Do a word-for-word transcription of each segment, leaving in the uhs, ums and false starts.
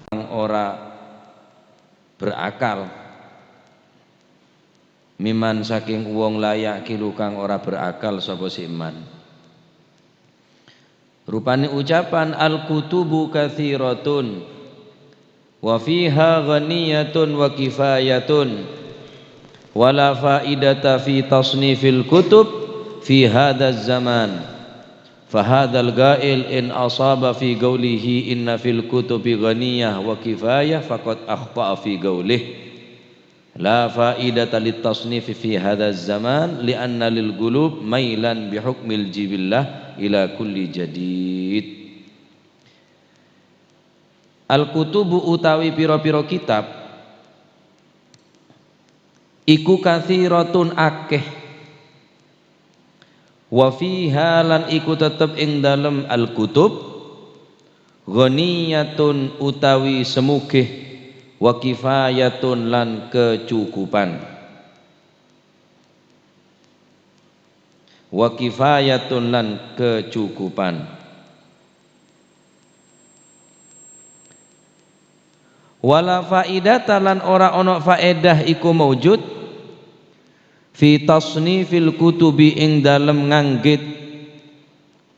kang ora berakal. Mimman saking wong la ya'qilu kang ora berakal sapa si Imman. Rupane ucapan al-kutubu katsiratun wa fiha ghaniyatun wa kifayatun wa la faidata fi tasnifil kutub fi hadzal zaman. Fa hadzal qail in asaba fi qaulihi inna fil kutubi ghaniyah wa kifayah faqad akhta'a fi qaulih. La faidata lit tasnifi fi hadzal zaman, li'anna lil qulub mailan bi hukmil jibillah ila kulli jadid. Al-kutubu utawi pira-pira kitab iku katsiratun akeh. Wa fiha lan iku tetep ing dalem al-kutub, ghaniyatun utawi semugih, wa kifayatun lan kecukupan. Wa kifayatun lan kecukupan. Wala faidata lan ora ana faedah iku maujud fi tasnifil kutubi ing dalem nganggit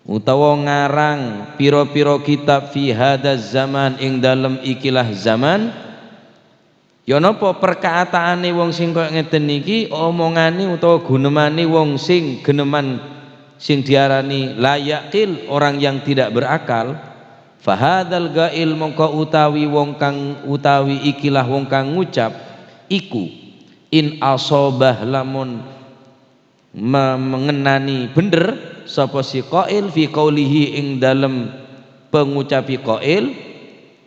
utawa ngarang pira-pira kitab fi hadzal zaman ing dalem ikilah zaman. Ya napa perkataane wong sing kaya ngeten niki, omongane utawa gunemane wong sing geneman sing diarani la yaqil, orang yang tidak berakal? Fahadzal qail, mongko utawi wong kang, utawi ikilah wong kang ngucap iku, in asobah, lamun ma-, mengenani bender sapa si qail fi qaulihi ing dalem pangucapi qail,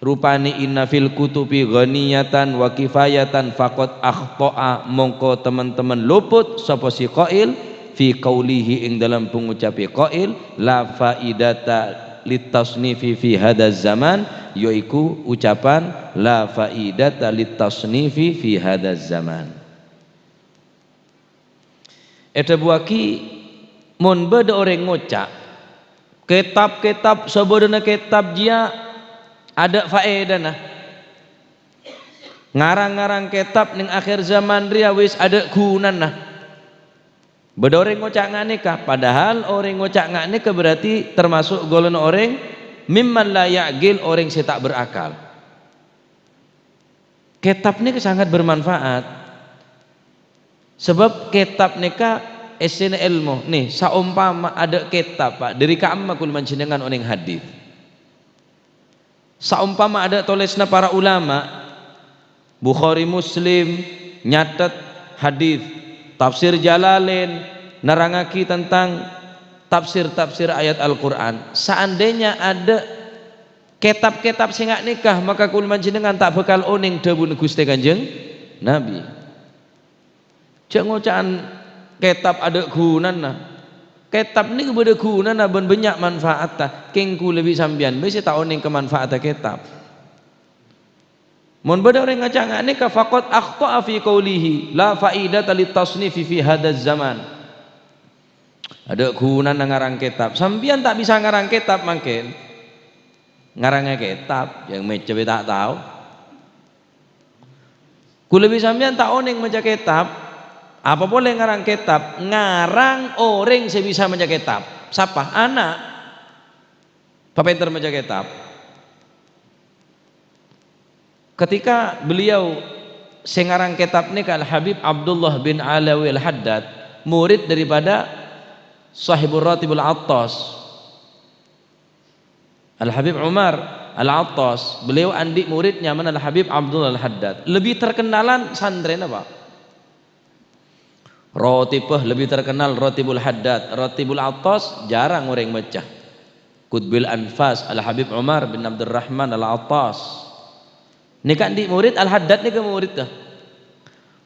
rupane inna fil kutubi ghaniyatan wa kifayatan faqad akhta'a, mongko temen-temen luput sapa si qail fi qaulihi ing dalem pangucapi qail, la faidata litasnifi fi hadzal zaman, yaiku ucapan la faidata litasnifi fi hadzal zaman. Edhabuwagi, mon badha oreng ngoca', "Ketab-ketab sabadhana ketab jiya adha' faedana. Ngarang-ngarang ketab neng akhir zaman reya wis adha' ghunana." Badha oreng ngoca' nga' neka, padahal oreng ngoca' nga' neka berarti termasuk golongan oreng mimman la ya'qil, oreng se ta' berakal. Ketab neka sangat bermanfaat. Sabab ketab neka essena elmo. Nih, saompama adha' ketab, Pak, dhari ka'emma kaula panjennengngan oneng hadis. Saompama adha' tolesna para ulama, Bukhari Muslim nyatet hadis, Tafsir Jalalain nerrangngagi tentang tafsir-tafsir ayat Al-Qur'an. Seandainya adha' ketab-ketab se nga' neka, maka kaula panjennengngan ta' bakal oneng dhawuna Guste Kanjeng Nabi. Ja' ngoca'an ketab adha' ghunana. Ketab neka badha ghunana ban bannya' manfaatta. Keng kaula bi' sampeyan bae se ta' oneng kamanfaadda ketab. Mon badha oreng ngoca' nga' neka, faqad akhta'a fi qaulihi, la faidata litasnifi fi hadzal zaman. Adha' ghunana ngarang ketab. Sampeyan ta' bisa ngarang ketab mangken. Ngarangnga ketab, yang mecca be ta' tao. Kaula bi' sampeyan ta' oneng maca ketab, apa pole ngarang ketab, ngarang oreng se bisa maca ketab. Sapa? Ana'. Papenter maca ketab. Ketika beliau se ngarang ketab neka Al-Habib Abdullah bin Alawi Al-Haddad, murid daripada Sahibur Ratibul Attas. Al-Habib Umar Al-Attas, beliau andi' murid nyamana Al-Habib Abdullah Al-Haddad. Lebih terkenalan santrena, Pak. Ratibah lebih terkenal Ratibul Haddad, Ratibul Attas jarang oreng maca. Qutbil Anfas Al-Habib Umar bin Abdurrahman Al-Attas. Neka andi' murid, Al-Haddad neka muridda.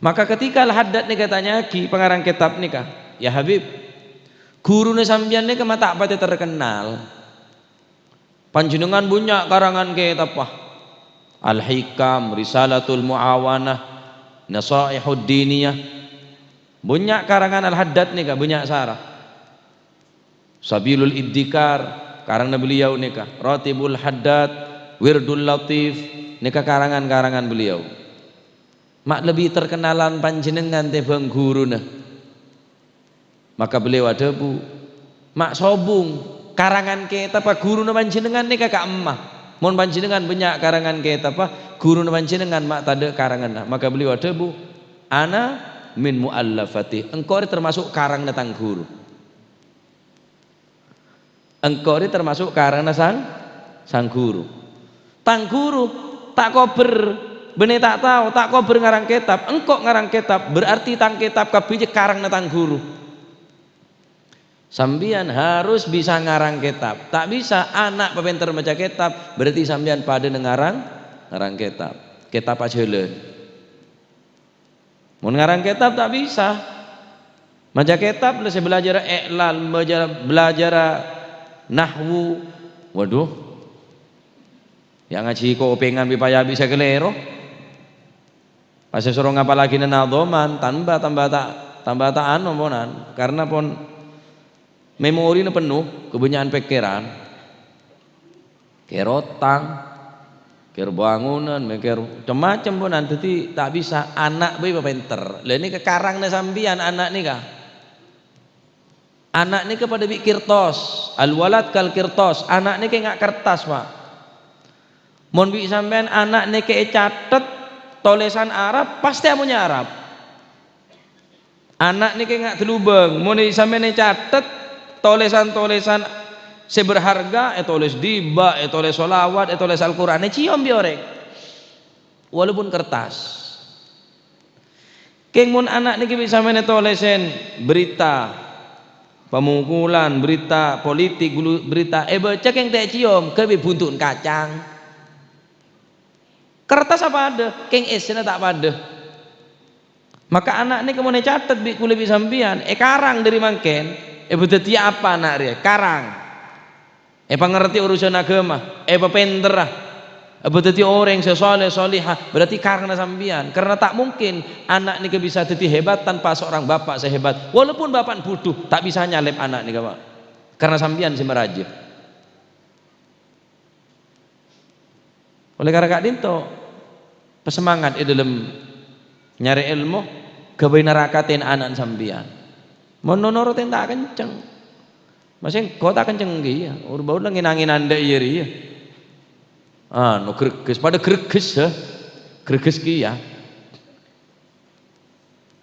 Maka ketika Al-Haddad neka tanya'agi pangarang ketab neka, "Ya Habib, guruna sampeyan neka ma' ta' pate terkenal. Panjennengngan bannya' karangan ketabba. Al-Hikam, Risalatul Muawanah, Nasaihud Diniyah. Bannya' karangan Al-Haddad neka, bannya' sara. Sabilul Iddikar, karangna beliau neka, Ratibul Haddad, Wirdul Latif, Nèka karangan-karangan beliau. Ma' lebbi terkenalan panjhennengngan tèmbhâng ghuruna. Maka beliau adhâbu, "Ma' sobung karangan kètabbhâ ghuruna panjhennengngan nèka ka'emma. Mon panjhennengngan bânnya' karangan kètabbhâ ghuruna panjhennengngan ma' tadâ' karanganna." Maka beliau adhâbu, "Ana min mu'allafati." Engko' rè termasuk karangnga tang ghuru. Engko' rè termasuk karangnga sang, sang ghuru. Tang ghuru ta' kobâr, bânnè ta' tao, ta' kobâr ngarang kètab, engko' ngarang kètab, berarti tang kètab kabbhi jâ karangnga tang ghuru. Sampèyan harus bisa ngarang kètab. Ta' bisa ana' papènter maca kètab, berarti sampèyan padâna ngarang, ngarang kètab. Kètab ajhâlân. Mon ngarang kètab ta' bisa. Maca kètab la sè bâlâjârâ i'lal, bâlâjârâ, bâlâjârâ nahwu. Waduh. Ya' ngajhi kopèngan bi' paya bisa kalèro. Pas èsoro ngapallaghi nadhoman, tamba, tamba ta', tamba ta' anu ponan. Karena pon memorina penno, kabânnya'an pèkkèran. Kèr otang, kèr bangunan, mèkkèr macem-macem ponan. Dhâddhi ta' bisa, ana' bhâi papènter. Lah nèka karangnga sampèyan ana' nèka. Ana' nèka padâ bi' kertas, al-walad kal kertas. Ana' nèka enga' kertas, Pak. Mon bi' sampèyan ana' nèka ècatet tolèsan Arab, pastè amonya Arab. Ana' nèka enga' dâlubâng, mon sampèyan ècatet tolèsan-tolèsan sè berharga, ètolès dhiba', ètolès sholawat, ètolès Al-Qur'an, èciom bi' orèng. Walaupun kertas. Kèng mon ana' nèka bi' sampèyan ètolèsèn berita pemukulan, berita politik, gulu-, berita èbâca kèng ta' èciom, kabbhi buntu'en kacang. Kertassa padâ, kèng èssèna ta' padâ. Maka ana' nèka mon ècatet bi' kulâ bi' sampèyan, èkarang dâri mangkèn, èpadhâddhiyâ apa ana' rèya? Karang. Èpangartè urusan aghâma, èpapèntera, èpadhâddhi orèng sè sholeh sholehah, berarti karangnga sampèyan. Karena ta' mungkin ana' nèka bisa dhâddhi hebat tanpa seorang bapak sè hebat. Walaupun bapa'na budhu, ta' bisa nyalèp ana' nèka, Pak. Karena sampèyan sè marajâ. Olè karana ka'dinto, pasemangat è dâlem nyarè èlmo, ghâbây naraka tèn ana'na sampèyan. Mon nonoroten ta' kenceng. Ma' sèngko' ta' kenceng kèya, or-, bâur la ngèn-angènan dâ' iyâ rèya. Anu, greges, padâ greges, ha? Greges kèya.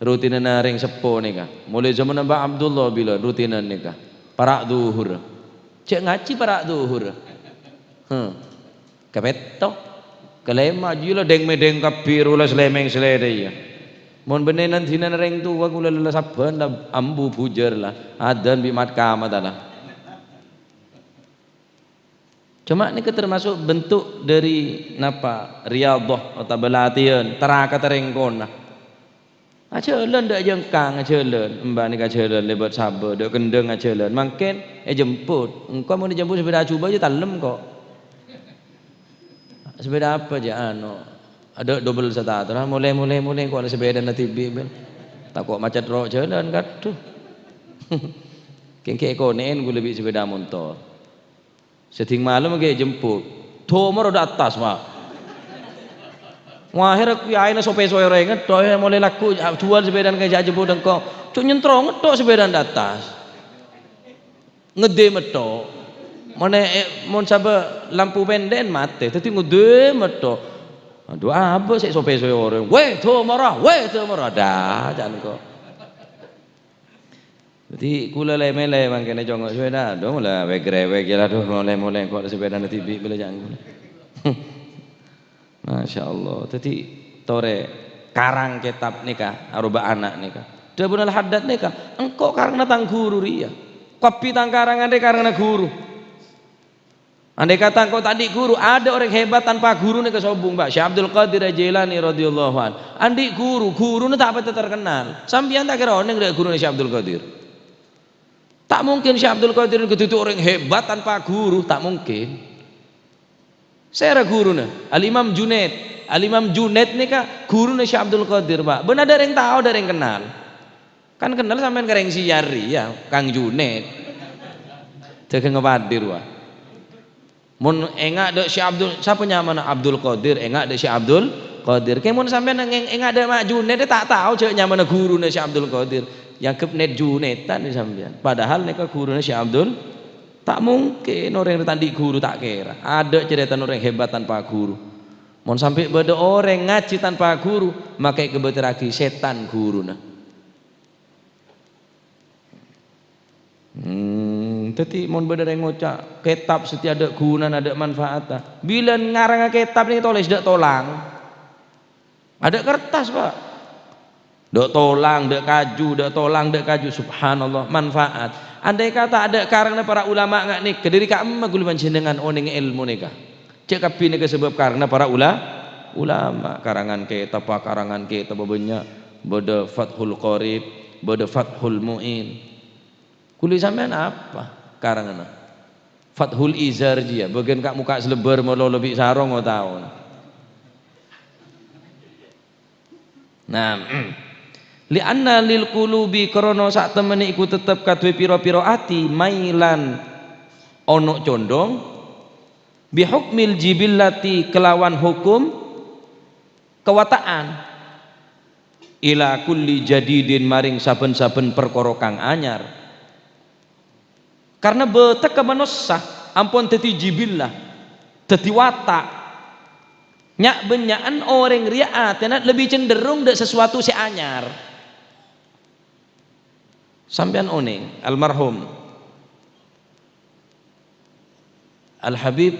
Rutinanna rèng seppo nèka. Molaè jhâmanna Mbah Abdullah bilân rutinan nèka. Para' dhuhur. Cè' ngajhi para' dhuhur. Heh. Kapètto. Kalèma' jiyâ la dèng-mèdèng kabbhi, rowa la salèmèng salèdhâ iyâ. Mon bânnè nan-dinanna rèng towa kulâ la sabbhân la ambu bujâr la. Adzan bi' mat-kamata la. Coma nèka termasuk bentuk dâri napa? Riyadhah otabâ latèyan, tara ka tarèngkona. Ajhâlân dâ' jângkang, ajhâlân. Emba nèka ajhâlân lèbât sabâ, dâ' kendhâng ajhâlân. Mangkèn èjemput. Engko' mon èjemput sepèda jhubâ jâ tellem ko'. Sepèda apa jâ anu? Adâ' dobel stator. Ah, molè, molè, molè, ko' la sepèdana dhibi', bel. Tako' macet ro' jhâlân, kadhu. Kèng kè èkonè'èn kulâ bi' sepèda montor. Sè dhing malem ghi' èjemput. Dhâmor dâ' attas, Pak. Wah, akhèrra kèyaèna sopè-sopè orèng, tok, eh, molè lagghu', juwâl sepèdana kèya jemput engko'. Cuk nyentrong tok sepèdana dâ' attas. Ngèddhimma tok. Mon è-, è-, mon sabâ lampu pèndhè'en matè, dhâddhi ngèddhimma tok. Adhu, abâ' sè sopè-sopè orèng. "Wè, dhâmorra, wè, dhâmorra." Dâ', can engko'. Dhâddhi, kulâ lè-mèlè mangkèn ècongo' sepèda, adhu, la wèk-rèwèk, yâ, adhu, molè-molè, engko' sepèdana dhibi' bilâ ca'na kulâ. Masya Allah. Dhâddhi, torè karang kètab nèka, aroba ana' nèka. Dhâbuna Al-Haddad nèka, "Engko' karangnga tang ghuru rèya. Kabbhi tang karangan rè karangnga ghuru." Andai kata engko' ta' andi' ghuru, adâ' orèng hebat tanpa ghuru nèka sobung, Pak. Syekh Abdul Qadir Al-Jailani radhiyallahu anhu. Andi' ghuru, ghuruna ta' patè terkenal. Sampèyan ta' kèra onèng dâ' ghuruna Syekh Abdul Qadir. Ta' mungkin Syekh Abdul Qadir nèka dhâddhi orèng hebat tanpa ghuru, ta' mungkin. Sèra ghuruna? Al-Imam Junaid. Al-Imam Junaid nèka ghuruna Syekh Abdul Qadir, Pak. Bân adâ' orèng tao, adâ' orèng kenal. Kan kenal sampèyan ka rèng Siyar rèya, Kang Junaid. Dhâghângnga padâ rowa. Mon enga' dâ' Syekh Abdul, sapa nyamana? Abdul Qadir, enga' dâ' Syekh Abdul Qadir. Kè mon sampèyan ngèng-, enga' dâ' Ma' Junaid, ta' tao jâ' nyamana ghuruna Syekh Abdul Qadir. Èangghep nèt Junaidan sampèyan. Padahal nèka ghuruna Syekh Abdul, ta' mungkin orèng ta' andi' ghuru ta' kèra. Adâ' carètana orèng hebat tanpa ghuru. Mon sampè' bâdâ orèng ngajhi tanpa ghuru, makè èkabâtèrraghi sètan ghuruna. Hmm, dhâddhi mon bâdâ rèng ngoca', "Kètab satèya adâ' ghunana, adâ' manfaatta." Bilân ngarangnga kètab nèka tolès dâ' tolang. Adâ' kertas, Pa'. Dâ' tolang, dâ' kaju, dâ' tolang, dâ' kaju. Subhanallah, manfaat. Andai kata adâ' karangnga para ulama nga' nèka, dâri ka'emma ghulâ panjhennengngan onèng èlmo nèka. Cè' kabbhi nèka sabâb karangnga para ula-, ulama, karangan kètab, karangan kètab bânnya', bâdâ Fathul Qorib, bâdâ Fathul Mu'in. Ghulâ sampèyan apa karanganna? Fathul Izar jiyâ, bâgiyân ka'-moka' salèbâr malolo bi' sarong otabâ. Nah, "Li'anna lil qulubi," krana satemmanna iku tetep kaduwâ pira-pira ati, mailan ono' condhong, "Bihukmil jibillati," kelawan hukum kawata'an, "ila kulli jadidin," maring saben-saben parkara kang anyar. Karna bâtekka manossa ampon dhâddhi jibillah, dhâddhi wata'. Nya'-bânnya'an orèng rèya atèna lebbi cenderung dâ' sasuatu sè anyar. Sampèyan onèng, almarhum Al-Habib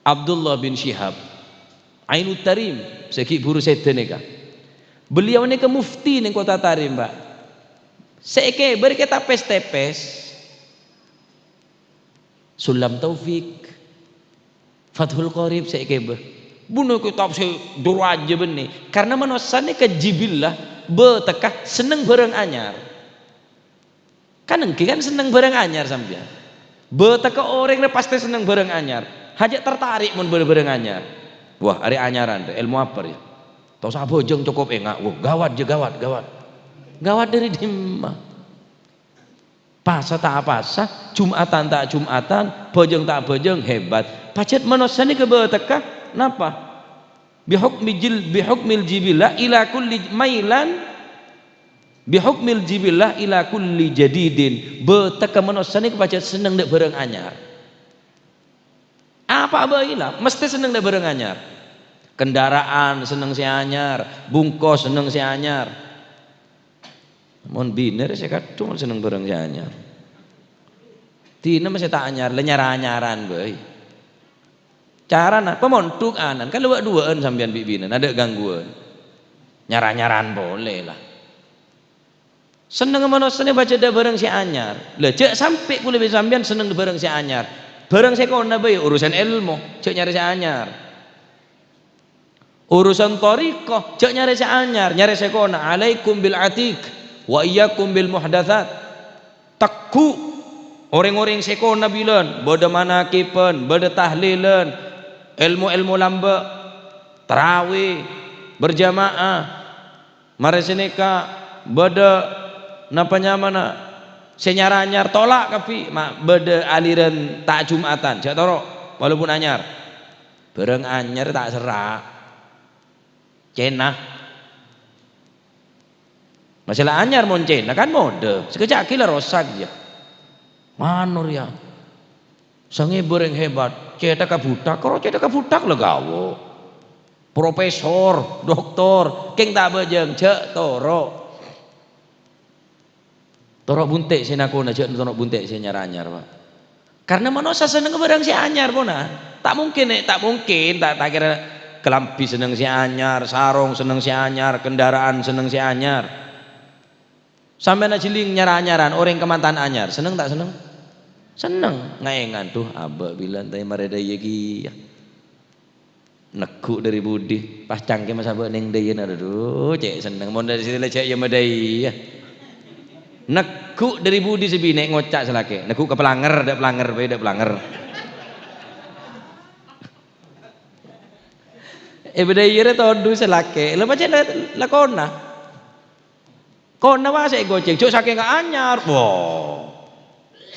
Abdullah bin Syihab, Ainut Tarim, sè ghi' bhuru sèdhâ nèka. Beliau nèka mufti nèng Kota Tarim, Pak. Sè èkèbâ kètab pès-tèpès. Sulam Taufik, Fathul Qorib sè èkèbâ. Bânnè kètab sè dhu rajâ bânnè. Karna manossa nèka jibillah, bâtekka senneng bhârâng anyar. Kan èngghi kan senneng bhârâng anyar sampèyan. Bâtekka orèng rè pastè senneng bhârâng anyar. Hajâ tertarik mon bâdâ bhârâng anyar. Wah, arè anyaran rè, èlmo apa rè? Ta' osa abhâjâng cokop enga'. Wah, gawat jâ, gawat, gawat. Gawat dâri dimma? Pasa ta' apasa, Jum'atan ta' Jum'atan, bhâjâng ta' bhâjâng, hebat. Pajhât manossa nèka bâtekka, napa? Bihukmi jil-, bihukmil jibillah ila kulli mailan, bihukmil jibillah ila kulli jadidin. Bâtekka manossa nèka pajhât senneng dâ' bhârâng anyar. Apa bhâi la, mestè senneng dâ' bhârâng anyar. Kendaraan senneng sè anyar, bungkos senneng sè anyar. Mon binè rè sè kadhung senneng bhârâng sè anyar. Dinah masè ta' anyar, la nyar-anyaran bhâi. Carana, pamondhuk anan, kan la wâ'-duwâ'ân sampèyan bi' binèna, adâ' gangguwân. Nyar-anyaran polè la. Sennengnga manossa nè bâjâ dâ' bhârâng sè anyar. La, jhâ' sampè' kulâ bi' sampèyan senneng dâ' bhârâng sè anyar. Bhârâng sè kona bhâi urusan èlmo, jhâ' nyarè sè anyar. Urusan thariqah, jhâ' nyarè sè anyar, nyarè sè kona. Alaikum bil atiq, wa iyyakum bil muhdatsat. Tegghu' orèng-orèng sè kona bilân, bâdâ manakiban, bâdâ tahlilan, èlmo-èlmo lambâ', tarawih, berjamaah, Marè sanèka bâdâ napa nyamana sè nyar-anyar, tolak kabbhi. Ma-, bâdâ aliran ta' Jum'atan, jhâ' toro', walaupun anyar. Bhârâng anyar ta' serra'. Cèna. Masalah anyar mon cèna kan modâ, sakejjhâ' ghi' la rosak, yâ. Mano rèya. Sangèbâ rèng hebat, cèthagghâ bhuthak, karo cèthagghâ bhuthak la gawa. Profesor, doktor, kèng ta' bhâjâng, jhâ' toro'. Toro' bunte' sè nakona, jhâ' toro' bunte' sè nyar-anyar, Pak. Karna manossa sennengnga bhârâng sè anyar, pona. Ta' mungkin, eh, ta' mungkin, ta', ta' kèra kalambhi senneng sè anyar, sarong senneng sè anyar, kendaraan senneng sè anyar. Sampèyan ajhâling nyar-anyaran, orèng kamantan anyar, senneng ta' senneng? Senneng. Ngaèngan, "Dhu, abâ' bilân ta' marè dâ' iyâ kèya." Negghu' dâri budi, pas cangkem sabâ' neng dâiyâna, dhu, cè' senneng. Mon dâri sini la cè' iyâ madâiyâ. Negghu' dâri budi sè binè' ngoca' sè lakè'. Negghu' ka palanger, dâ' palanger, bhâi dâ' palanger. È bâdâiyâ rè todhu sè lakè'. La pajhât la, lakona. Kona wa sè ègocèng, jhâ' sakènga anyar. Wah.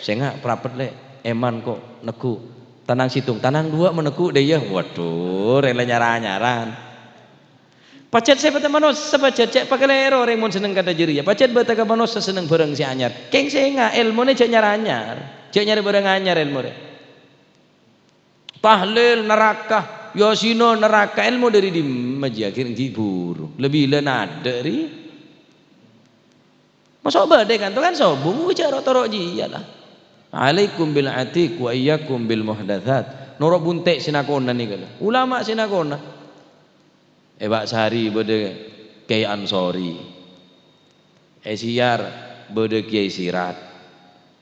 Sènga' prapet, Lè'. Èman ko' negghu'. Tanang sèttong, tanang duwâ' moneggu' dhâ iyâ. Waduh, rèng la nyar-anyaran. Pajhât sè bâdâ manossa, pajhât cè' pakalèro orèng mon senneng kantha jârèya. Pajhât bâdâ ka manossa senneng bhârâng sè anyar. Kèng sènga', èlmona jhâ' nyar-anyar. Jhâ' nyarè bhârâng anyar èlmona. Tahlil naraka, Yasina naraka, èlmo dâri dimma jiyâ, akhèr ghi' buru. Lebbi la nadâ' ri. Maso' bâdâ kan, to kan sobung, jhâ' ro'-toro' jiyâ la. Alaikum bil atiq wa iyyakum bil muhdatsat. Noro' bunte' sè nakona nèka la. Ulama sè nakona. È Pak Sari bâdâ Kyai Ansori. È Siyar bâdâ Kyai Sirat.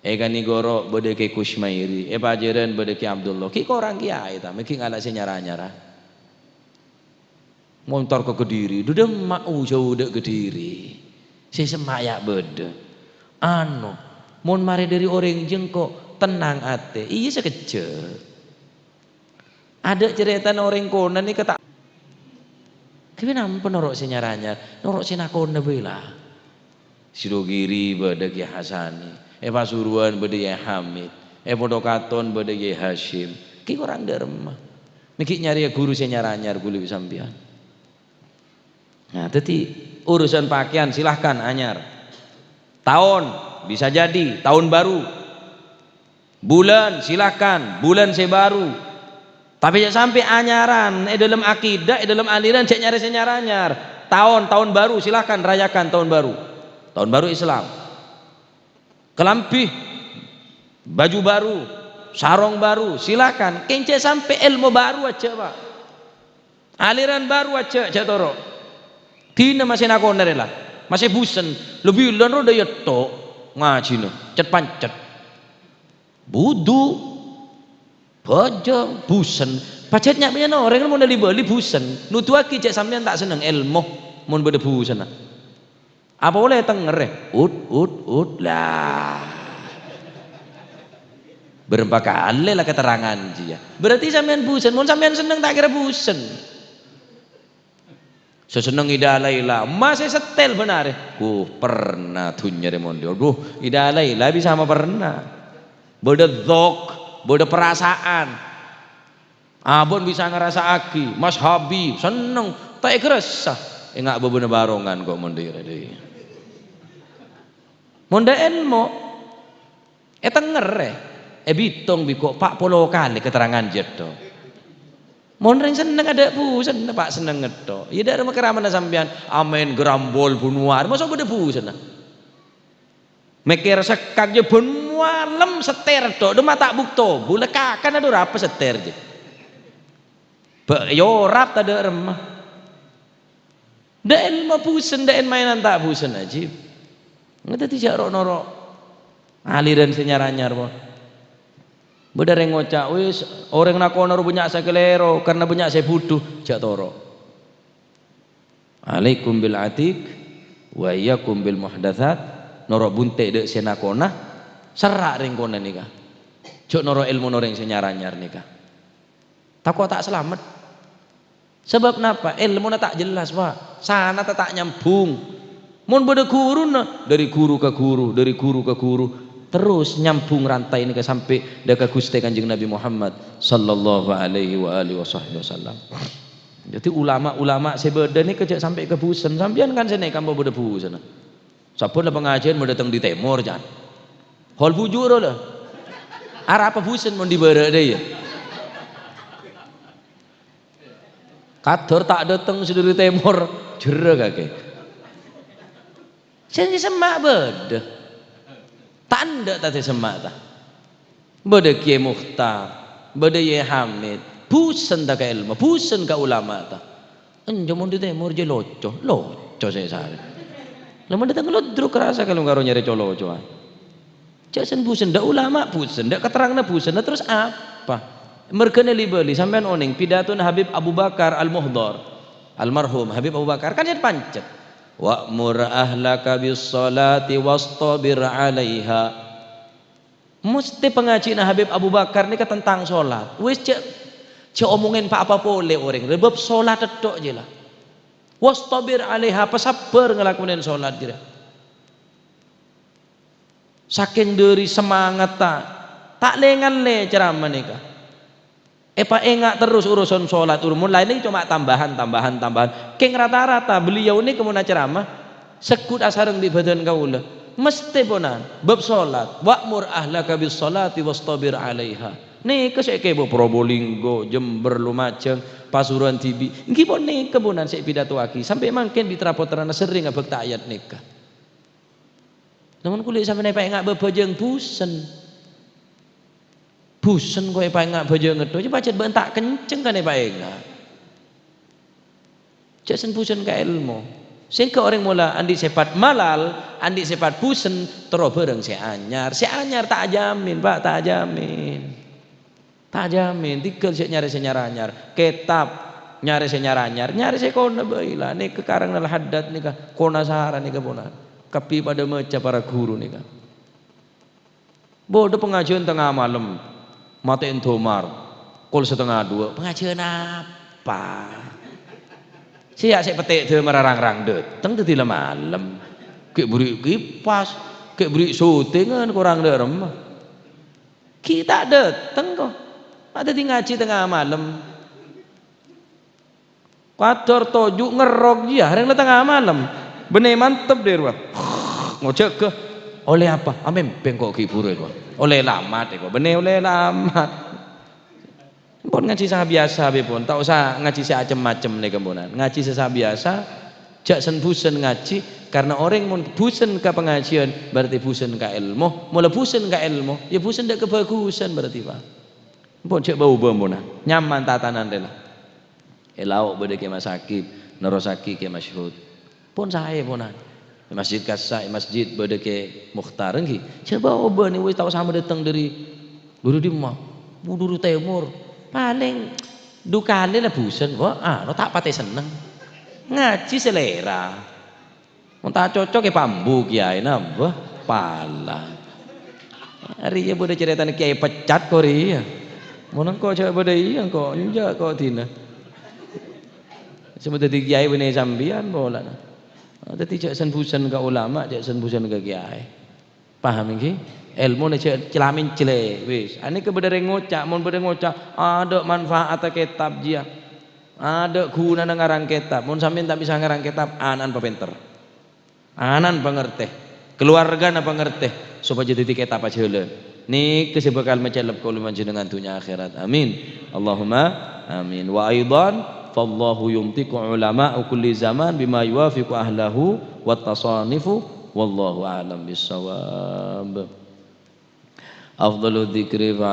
È Kanigoro bâdâ Kyai Kusmairi. È Pajaran bâdâ Kyai Abdullah. Ghi' korang kyai ta', mè' ghi' ngala' sè nyar-anyara. Montor ka Kediri, dhudhemma' u-, jhâu dâ' Kediri. Sè semma' ya' bâdâ. Ano, mon marè dâri orèng jengko, tennang atè. Iyâ sakejjhâ'. Adâ' carètana orèng kona nèka ta', ghâbây nampa noro' sè nyar-anyar, noro' sè nakona bhâi la. Sidogiri bâdâ Kyai Hasani, è Pasuruan bâdâ Kyai Hamid, è Podokaton bâdâ Kyai Hasyim. Ghi' korang dâ' remma. Mè' ghi' nyarèya ghuru sè nyar-anyar ghulâ bi' sampèyan. Nah, dhâddhi urusan pakaian silahkan anyar. Taon, bisa jadi taon baru. Bulan, silahkan, bulan sè baru. Tapè jhâ' sampè' anyaran è dâlem akidah, è dâlem aliran, jhâ' nyarè sè nyar-anyar. Taon, taon baru, silahkan rayakan taon baru. Taon baru Islam. Kalambhi, baju baru, sarong baru, silahkan. Kèng jhâ' sampè' èlmo baru ajjhâ', Pak. Aliran baru ajjhâ', jhâ' toro'. Dinah masè nakona rè la. Masè busen. Lebbi lan ro dâ' iyâ tho' ngajhina. Cet-pancet. Wudu. Bhâjâng, busen. Pajhât nya'-mènya'na orèng mon li-bâli busen. Nuduwaghi jhâ' sampèyan ta' senneng èlmo mon bâdâ busenna. Apa polè tengngerrè? Ut, ut, ut, lah. Bârâmpa kalè la katerrangan jiyâ. Berarti sampèyan busen. Mon sampèyan senneng ta' kèra busen. Sè senneng Ida Laila, masè setel bân arè. Wuh, perna dhunnya rè mon dhi. Aduh, Ida Laila bisa ma perna. Bâdâ dzok, bâdâ perasaan. Abon bisa ngarasa'aghi, Mas Habib, senneng, ta' èkarassa. Enga' bâbâna barongan ko' mon dhi-, dhi-. Mon dâ' èlmo, ètengngerrè, èbitong bi' ko' pa' polo kalè katerrangan jiyâ tho'. Mon rèng senneng adâ' busenna, Pa', senneng ngetto. Iyâ, dâ' remma kèramana sampèyan, amèn grambol bun war, maso' bâdâ busenna. Mèkkèr sekkak jiyâ bun malem setter tho', dâ' ma' ta' bukto, bulâ kakana dâ' rapa setter jiyâ. Bâ-, yorap tadâ' remma. Dâ' èlmo busen, dâ' èn-maènan ta' busen, ajib. Ngatèdhi jhâ' ro'-noro' aliran sè nyar-anyar, pon. Bâdâ rèng ngoca', "Wis, orèng nakona ro bânnya' sè kalèro, karna bânnya' sè budhu." Jhâ' toro'. Alaikum bil atiq, wa iyyakum bil muhdatsat. Noro' bunte' dâ' sè nakona, serra' rèng kona nèka. Jhâ' noro' èlmona orèng sè nyar-anyar nèka. Tako' ta' salamet. Sabâb napa? Èlmona ta' jelas, Pak. Sanadda ta' nyambhung. Mon bâdâ ghuruna, dâri ghuru ka ghuru, dâri ghuru ka ghuru, terros nyambhung rantaina ka sampè' dâ' ka Ghustè Kanjeng Nabi Muhammad sallallahu alaihi wa alihi wasahbihi wasallam. Dhâddhi, ulama-ulama sè bâdâ nèka jhâ' sampè' kabusen. Sampèyan kan sè nèka empa' bâdâ busenna. Sabbhân la pangajiân mon dâteng dâri tèmor, can. Hol buju' ro la. Arapa busen mon dâri bârâ' dâ' iyâ. Kadhâr ta' dâteng sè dâri tèmor, jherrâ kakè. Sè semma' bâdâ. Ta' endâ' ta' sè semma' ta'. Bâdâ Kèyaè Mukhtar, bâdâ Kèyaè Hamid, busen ta' ka èlmo, busen ka ulama ta'. Enjâ' mon dâri tèmor jiyâ loco, loco sè sarè. La mon dâteng Ludruk rassa kalong karo nyarè co-locowan. Jhâ' sen-busen, dâ' ulama busen, dâ' katerranganna busen, la terros apa? Marghâna li-bâli, sampèyan onèng pidatona Habib Abu Bakar Al-Muhdhar, almarhum Habib Abu Bakar, kan cet-pancet, "Wa'mur ahlaka bis-shalati wastabir 'alaiha." Mostè pangajiânna Habib Abu Bakar nèka tentang sholat. Wis, jhâ', jhâ' omongè pa-apa polè orèng, bâb sholat tèttho' jiyâ la. "Wastabir 'alaiha," pasabbhâr ngalakonè sholat jârèya. Sakèng dâri samangatta, ta' lè-ngallè ceramah nèka. Èpaènga' terros urusan sholat, urusan laèn nèka coma tambahan, tambahan, tambahan. Kèng rata-rata beliau nèka mon acaramah, segghut asareng bi' bhâdhân kaulâ. Mesthè ponan, bab sholat, "Wa'mur ahlaka bis sholati wastabir 'alaiha." Nèka sè èkèbâ Probolinggo, Jember, Lumajang, Pasuruan dhibi'. Ènggi pon nèka ponan sè èpidatoaghi. Sampè' mangkèn bi' tra-pottrana serrèng abhâkta ayat nèka. Namong kulâ sampèyan èpaènga' bhâbhâjâng bhusen. Bhusen kok èpaènga' bhâjâng ètto, jâ pajhât bâ'na ta' kencèng kan èpaènga'. Jâ' sen-bhusen ka èlmo. Sèngghâ orèng mola andi' sèpat malal, andi' sèpat bhusen, terro bhârâng sè anyar. Sè anyar ta' ajamin, Pak, ta' ajamin. Ta' ajamin, tèngghâl sè nyarè sè nyar-anyar. Kètab, nyarè sè nyar-anyar, nyarè sè kona bhâi la. Nèka karangnga Al-Haddad nèka, kona sara nèka ponan. Kabbhi padâ maca para ghuru nèka. Bâdâ pangajiân tengnga malem, matè'è domar, kol satengnga duwâ'. Pangajiân apa? Sè ya' sè pettè' domar rang-rang dâteng dâddhi la malem. Ghi' bâri' kipas, ghi' bâri' syutingan, korang dâ' remma. Ghi' ta' dâteng, ko. Ma' dâddhi ngajhi tengnga malem. Kadhâr toju' ngerrok jiyâ, arèng la tengnga malem. Bânnè mantep, dhi' rowa. Ngojâghâ. "Ollè apa?" "Amèmbèng ko' ghi' bhuru ko'." "Ollè lamat ko'." Bânnè ollè lamat. Pon ngajhi sè biyasa bhâi pon, ta' osa ngajhi sè cem-macem nèka ponan. Ngajhi sè biyasa, jâ' sen-bhusen ngajhi, karna orèng mon bhusen ka pangajiân, berarti bhusen ka èlmo. Mola bhusen ka èlmo, ya bhusen dâ' kabhâghusân berarti, Pak. Pon jâ' bâ-obâ ponan. Nyaman tatanan rèya la. È lao' bâdâ Kè Masakib, nerrossaghi Kè Masyhud. Pon saè ponan. È Masjid Kassa, è masjid bâdâ Kè Mukhtar, ènggi. Jâ' bâ-obâ nè wis tao sama dâteng dâri buru dimma, buru tèmor. Palèng du kalè la bhusen, wah, anu ta' patè senneng. Ngajhi salèra. Mon ta' cocok è pambu kiyaèna, bâh, pala. Arèya bâdâ carètana kiyaè pecat ko' rèya. Mon engko' jâ' bâdâ iyâ, engko' enjâ' ko' dina. Sè dâddhi kiyaè bânnè sampèyan polana. Dâddhi jâ' sen-bhusen ka ulama, jâ' sen-bhusen ka kiyaè. Paham ènggi? Èlmona jâ' cèla-mèncèlè, wis. Anèka bâdâ rèng ngoca', mon bâdâ ngoca', adâ' manfaatta kètab jiyâ. Adâ' ghunana ngarang kètab. Mon sampèyan ta' bisa ngarang kètab, ana'na papènter. Ana'na pangartè. Kaluwargana pangartè, sopajâ dâddhi kètab ajhâlân. Nèka sè bhâkal macellep kaulâ panjhennengngan dhunnya akhèrat. Amin. Allahumma amin. Wa aidan, fallahu yuntiqu ulama'a kulli zaman bima yuwafiqu ahlahu wat tasanifu. Wallahu a'lam bissawab. Afdalu dzikri